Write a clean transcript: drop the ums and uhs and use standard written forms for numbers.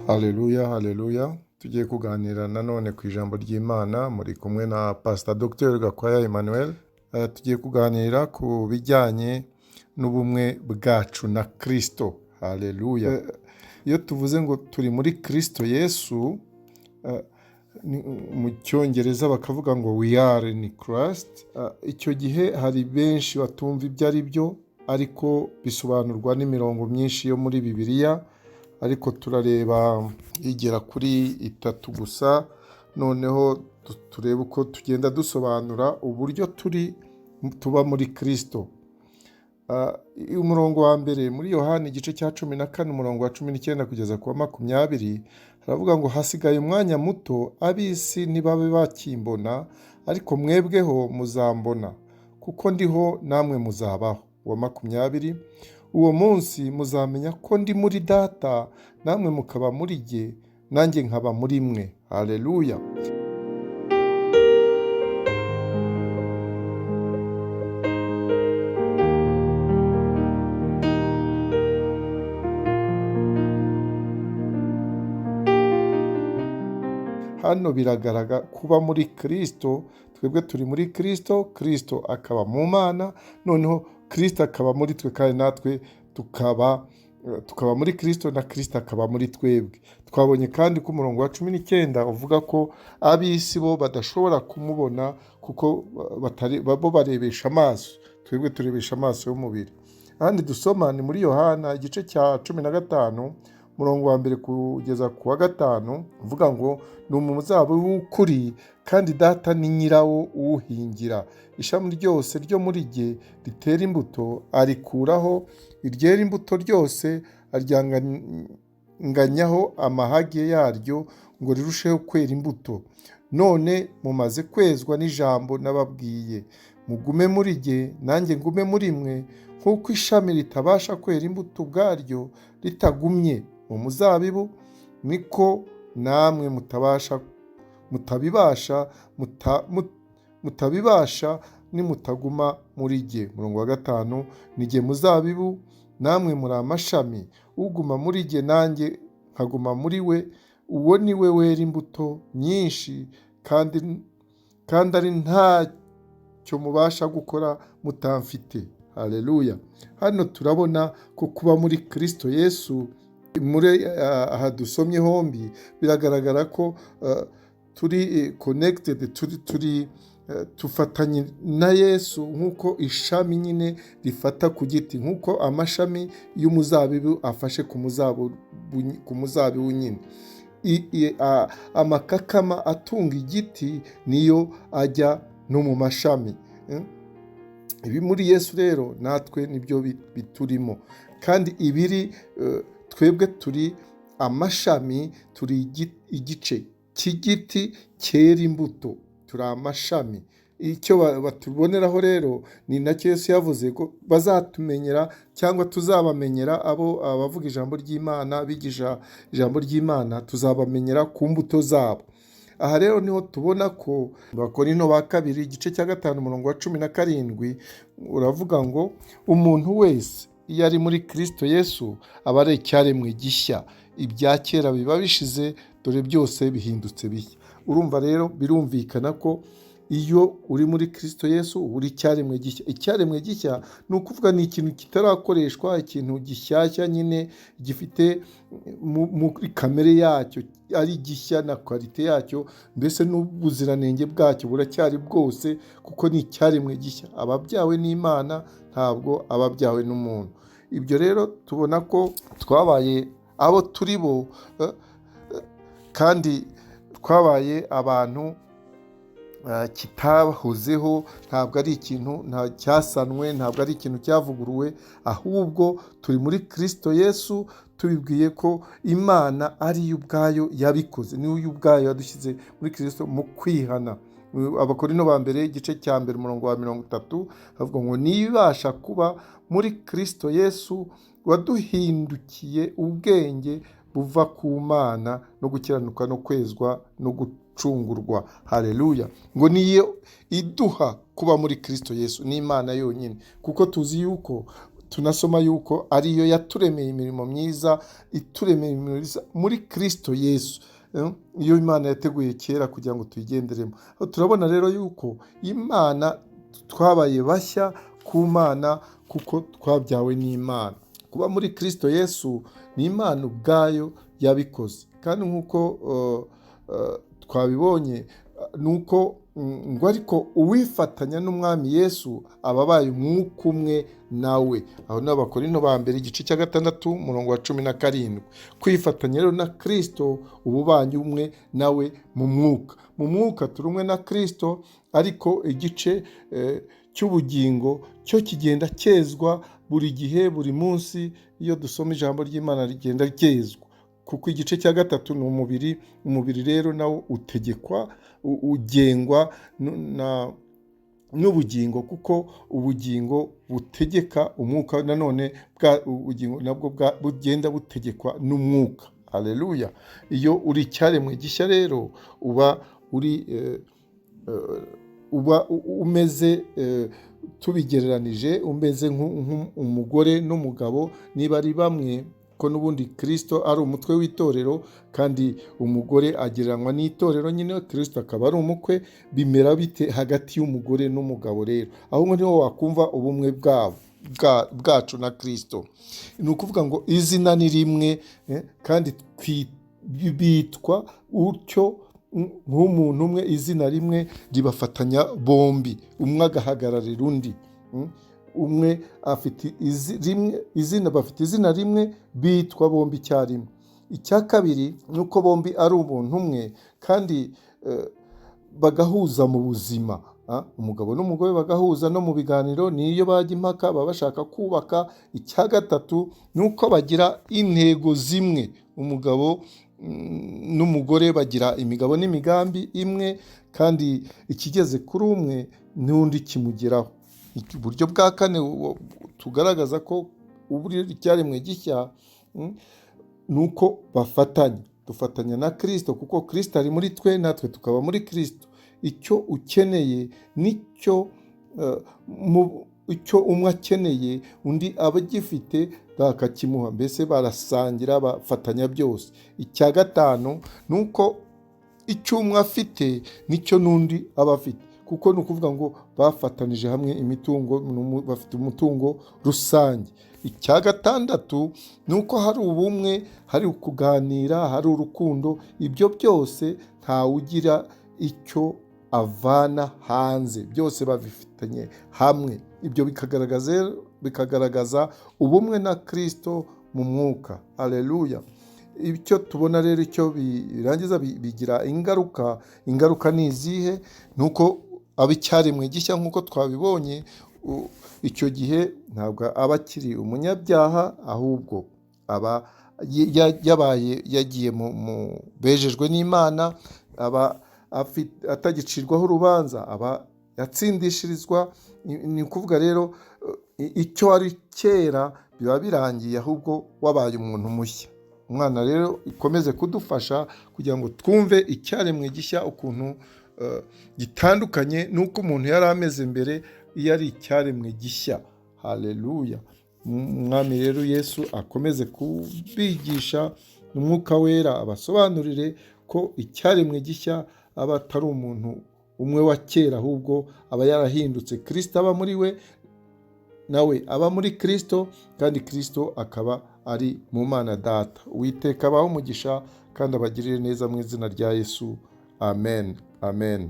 Haleluya, haleluya. Tugiye kuganira nanone ku ijambo ry'Imana, muri kumwe na Pastor Dr. Gakwaya Emmanuel. Tugiye kuganira ku bijyanye n'ubumwe bwacu na Kristo. Haleluya. Iyo tuvuze ngo turi muri Kristo Yesu, mu cyongereza bakavuga ngo "we are in Christ". Icyo gihe hari benshi batumva ibyo ari byo, ariko bisobanurwa n'imirongo myinshi yo muri Bibiliya, ariko turareba igera kuri itatu gusa, noneho turebe uko tugenda dusobanura uburyo turi tuba muri Kristo. Umurongo wa mbere muri Yohani igice cya 14, umurongo wa 19 kugeza ku wa 20, haravuga ngo: "Hasigaye umwanya muto, ab'isi ntibabe bakimbona, ariko mwebweho muzambona, kuko ndiho namwe muzabaho." Uwa 20: "Uwo munsi muzamenya ko ndi muri Data, namwe mukaba muri jye, nanjye nkaba muri mwe." Haleluya. Hano biragaragara kuba muri Kristo, twebwe turi muri Kristo, Kristo akaba mu Mana, noneho Kristo akaba muri twe, kandi natwe tukaba muri Kristo na Kristo akaba muri twebwe. Twabonye kandi ko umurongo wa 19 uvuga ko ab'isi bo badashobora kumubona kuko batari, bo barebesha amaso, twebwe turebesha amaso y'umubiri. Ahandi dusoma ni muri Yohana igice cya 15, umurongo wa mbere kugeza ku wa gatanu, uvuga ngo: "Ni umuzabibu w'ukuri, kandi Data ni nyirawo uwuhingira. Ishami ryose ryo muri jye ritera imbuto arikuraho, iryera imbuto ryose aryanganyaho amahage yaryo ngo rirusheho kwera imbuto. None mumaze kwezwa n'ijambo nababwiye. Mugume muri jye, nanjye ngume muri mwe. Nk'uko ishami ritabasha kwera imbuto ubwaryo ritagumye mu muzabibu, niko namwe mutabasha mutabibasha muta, mut, mutabibasha nimutaguma muri jye." Umurongo wa gatanu: "Ni jye muzabibu, namwe muri amashami. Uguma muri jye nanjye nkaguma muri we, uwo ni we wera imbuto nyinshi, kandi ari ntacyo mubasha gukora mutamfite." Haleluya. Hano turabona ko kuba muri Kristo Yesu, muri aha dusomye hombi, biragaragara ko turi connected, turi tufatanye na Yesu nk'uko ishami nyine rifata ku giti, nk'uko amashami y'umuzabibu afashe ku muzabibu nyine. Amakakama atunga igiti niyo ajya no mu mashami. Ibi muri Yesu rero natwe nibyo biturimo, kandi ibiri twebwe turi amashami, turi igice cy'igiti cyera imbuto, turi amashami. Icyo batuboneraho rero ni nacyo Yesu yavuze ko bazatumenyera cyangwa tuzabamenyera, abo abavuga ijambo ry'Imana, bigisha ijambo ry'Imana, tuzabamenyera ku mbuto zabo. Aha rero niho tubona ko Abakorinto ba kabiri igice cya 5, umurongo wa 17 uravuga ngo: "Umuntu wese iyo ari muri Kristo Yesu aba ari icyaremwe gishya, ibya kera biba bishize, dore byose bihindutse bishya." Urumva rero birumvikana ko iyo uri muri Kristo Yesu uba uri icyaremwe gishya. Icyaremwe gishya ni ukuvuga ni ikintu kitarakoreshwa, ikintu gishyashya nyine, gifite muri kamere yacyo ari gishya na qualité yacyo, mbese n'ubuziranenge bwacyo buracyari bwose, kuko ni icyaremwe gishya. Ababyawe n'Imana, ntabwo ababyawe n'umuntu. Ibyo rero tubona ko twabaye abo turi bo, kandi twabaye abantu kitahozeho. Ntabwo ari ikintu nta cyasanwe, ntabwo ari ikintu cyavuguruwe, ahubwo turi muri Kristo Yesu. Tubibwiye ko Imana ari yo ubwayo yabikoze, niyo ubwayo yadushyize muri Kristo mu kwihana. Abakorino ba mbere igice cya mbere, umurongo wa 30, havuga ngo: "Nibasha kuba muri Kristo Yesu waduhindukiye ubwenge buva ku Mana no gukiranuka no kwezwa no gucungurwa." Haleluya. Ngo niyo iduha kuba muri Kristo Yesu, ni Imana yonyine, kuko tuzi yuko Tunasoma yuko ariyo yaturemeye imirimo myiza, ituremeye imirimo myiza muri Kirisito Yesu, iyo Imana yateguye kera kugira ngo tuyigenderemo. Turabona rero yuko Imana twabaye bashya ku Mana kuko twabyawe n'Imana. Kuba muri Kirisito Yesu ni Imana ubwayo yabikoze. Kandi nk'uko twabibonye, ni uko ngo ariko uwifatanya n'Umwami Yesu aba abaye umwuka umwe nawe. Aho ni Abakorinto ba mbere igice cya 6 umurongo wa 17. Kwifatanya rero na Kirisito uba ubanye umwe nawe mu mwuka. Mu mwuka turi umwe na Kirisito, ariko igice cy'ubugingo cyo kigenda cyezwa buri gihe, buri munsi. Iyo dusoma ijambo ry'Imana rigenda ryezwa, kuko igice cya 3 ni umubiri. Umubiri rero nawo utegekwa, ugengwa n'ubugingo, kuko ubugingo butegeka umwuka. Nanone ubugingo nabwo bugenda butegekwa n'umwuka. Haleluya! Iyo uri icyaremwe gishya rero uba uri uba umeze, tubigereranije, umeze nk'umugore n'umugabo niba ari bamwe, ko n'ubundi Kirisito ari umutwe w'itorero, kandi umugore agereranywa n'itorero nyine, Kirisito akaba ari umukwe. Bimera bite hagati y'umugore n'umugabo rero? Ahubwo niho wakumva ubumwe bwabo bwacu na Kirisito. Ni ukuvuga ngo izina ni rimwe, kandi bitwa utyo nk'umuntu umwe. Izina rimwe ribafatanya bombi, umwe agahagararira undi. Umwe afite rimwe izina, bafite izina rimwe, bitwa bombi icyarimwe. Icya kabiri ni uko bombi ari umuntu umwe, kandi bagahuza mu buzima. Umugabo n'umugore bagahuza no mu biganiro, niyo bajya impaka baba bashaka kubaka. Icya gatatu ni uko bagira intego zimwe. Umugabo n'umugore bagira imigabo n'imigambi imwe, kandi ikigeze kuri umwe n'undi kimugeraho. Uburyo bwa kane tugaragaza ko ubu icyaremwe gishya ni uko bafatanya. Dufatanya na Kirisito kuko Kirisito ari muri twe, natwe tukaba muri Kirisito. Icyo ukeneye nicyo icyo umwe akeneye undi aba agifite, bakakimuha, mbese barasangira, bafatanya byose. Icya gatanu ni uko icyo umwe afite nicyo n'undi aba afite, kuko ni ukuvuga ngo bafatanije hamwe imitungo, bafite umutungo rusange. Icya gatandatu ni uko hari ubumwe, hari ukuganira, hari urukundo. Ibyo byose ntawugira icyo avana hanze, byose babifitanye hamwe. Ibyo bikagaragaza ubumwe na Kirisito mu mwuka. Aleluya! Icyo tubona rero, icyo birangiza bigira ingaruka. Ingaruka ni izihe? Ni uko aba icyaremwe gishya nk'uko twabibonye. Icyo gihe ntabwo aba akiri umunyabyaha, ahubwo aba yabaye yagiye mu bejejwe n'Imana, aba atagicirwaho urubanza, aba yatsindishirizwa. Ni ukuvuga rero icyo wari kera biba birangiye, ahubwo wabaye umuntu mushya. Umwana rero ikomeze kudufasha kugira ngo twumve icyaremwe gishya ukuntu gitandukanye n'uko umuntu yari ameze mbere iyo ari icyaremwe gishya. Haleluya! Umwami rero Yesu akomeze kubigisha Umwuka Wera, abasobanurire ko icyaremwe gishya aba atari umuntu umwe wa kera, ahubwo aba yarahindutse. Kirisito aba muri we, nawe aba muri Kirisito, kandi Kirisito akaba ari mu Mana Data. Uwiteka abahe umugisha kandi abagirire neza mu izina rya Yesu. Amen, amen.